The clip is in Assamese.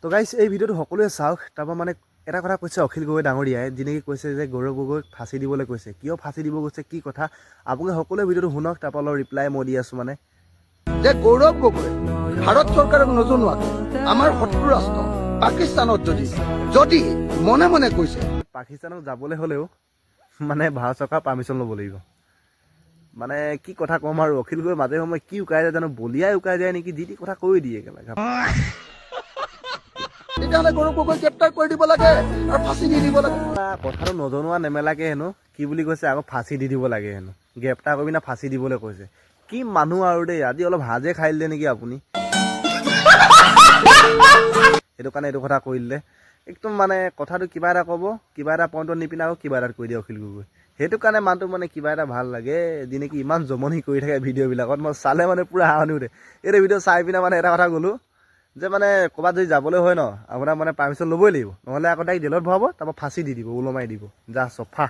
তো গাইছ, এই ভিডিঅ'টো সকলোৱে চাওক। তাৰপৰা মানে এটা কথা কৈছে অখিল গগৈ ডাঙৰীয়াই, যি নেকি কৈছে যে গৌৰৱ গগৈক ফাঁচি দিবলৈ কৈছে। কিয় ফাঁচি দিব কৈছে, কি কথা, আপুনি সকলোৱে ভিডিঅ'টো শুনক। তাৰপৰা অলপ ৰিপ্লাই মই দি আছোঁ মানে। যে গৌৰৱ গগৈ ভাৰত চৰকাৰক নজনোৱাকৈ আমাৰ শত্ৰু ৰাষ্ট্ৰ পাকিস্তানত যদি মনে মনে কৈছে। পাকিস্তানক যাবলৈ হ'লেও মানে ভাৰত চৰকাৰৰ পাৰ্মিশ্যন ল'ব লাগিব। মানে কি কথা ক'ম আৰু, অখিল গগৈ মাজে সময়ে কি উকাই যায় জানো, বলিয়াই উকাই যায় নেকি, যি টি কথা কৈ দিয়ে একেবাৰে। তেতিয়াহ'লে গৌৰৱ গগৈ গ্ৰেপ্তাৰ কৰি দিব লাগে আৰু ফাঁচি দি দিব লাগে। কথাটো নজনোৱা নেমেলাকে হেনো কি বুলি কৈছে আকৌ, ফাঁচি দি দিব লাগে হেনো, গ্ৰেপ্তাৰ কৰি পিনে ফাঁচি দিবলৈ কৈছে। কি মানুহ আৰু দেই। আজি অলপ সাজে খাই দিলে নেকি আপুনি, সেইটো কাৰণে এইটো কথা কৈ দিলে। একদম মানে কথাটো কিবা এটা ক'ব, কিবা এটা পইণ্টত নিপিনে আকৌ কিবা এটা কৈ দিয়ে অখিল গগৈ। সেইটো কাৰণে মানুহটো মানে কিবা এটা ভাল লাগে, যি নেকি ইমান জমনি কৰি থাকে ভিডিঅ'বিলাকত, মই চালে মানে পূৰা হাঁহনি উঠে। এইটো ভিডিঅ' চাই পিনে মানে এটা কথা ক'লোঁ যে মানে ক'ৰবাত যদি যাবলৈ হয় ন, আপোনাৰ মানে পাৰ্মিশ্যন ল'বই লাগিব, নহ'লে আকৌ তাইক জেলত ভৰাব, তাৰপৰা ফাঁচি দি দিব, ওলমাই দিব, যা চফা।